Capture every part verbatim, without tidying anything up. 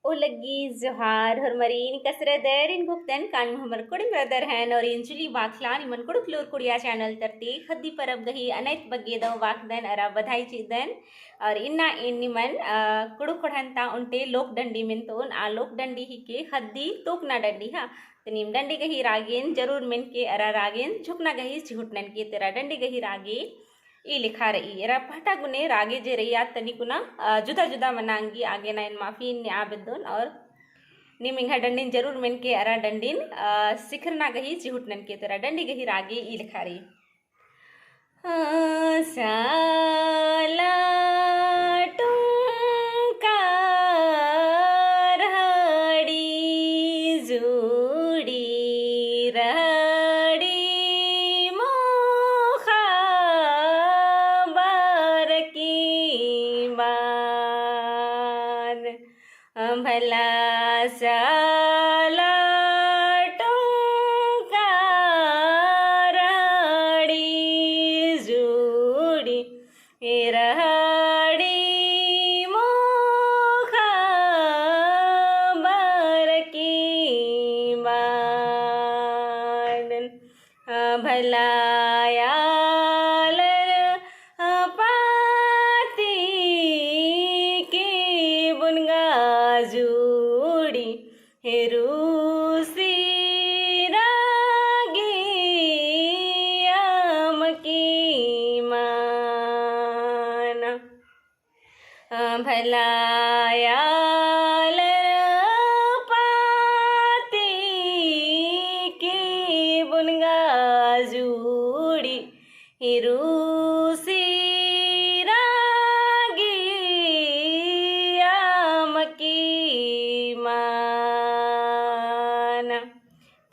ओ लग्गी जोहार होरमारिन, कसरे दर इन गुप्तन कान हमर कुड़िम रदर हन और इंजुली बाखला निमन कुड़ुक लूर कुड़िया channel तरती ख़द्दी परब गही अनैत बग्गे दव बाखदन अरा बधाई चिदन। और इन्ना इन निमन, अ, कुड़ुक खोड़हन ता उन्टे लोक डंडी मेन्तोन, आ लोक डंडी हिके ख़द्दी तोकना डंडी हा। तो नीम डंडी गही रागेन जरूर मेनके अरा रागेन झुकना गही चिहुट ननके। तेरा डंडी गही रागे ई लेखा रई। एरा पहटा गुने रागे जे रई आ तनी कुना, अ, जुदा जुदा मना अंगी, आगे नाइन माफी ने आ बेद्दोन और नीम एंग्है डंडिन जरूर मेनके अरा डंडिन, अ, सिखरना गही चिहुट ननके। तेरा डंडी गही रागे ई लेखा रई। अ, साला टुंका रहड़ी जुड़ी रहड़ी मोखा बरकी बान। भला साला टुंका रहड़ी जुड़ी ए रहड़ी मोखा बरकी बान। भला आलर पाती की बुनगा जुड़ी, रूसी रागी अमकी माना। भला आलर पाती की बुनगा जुड़ी, रूसी रागी अमकी माना।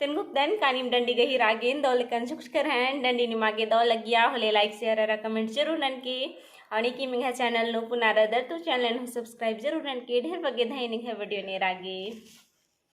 तेन गुप्तन कानिम डंडी गही रागेन दव लेकन झुकझकर हन। डंडी निमागे दव लग्गिया होले like, share अरा comment जरूर ननके। और नीकिम एंग्है channel नू पुना रअदर तो channel नू subscribe जरूर ननके। ढेर बग्गे धैन एंग्है video ने रागे।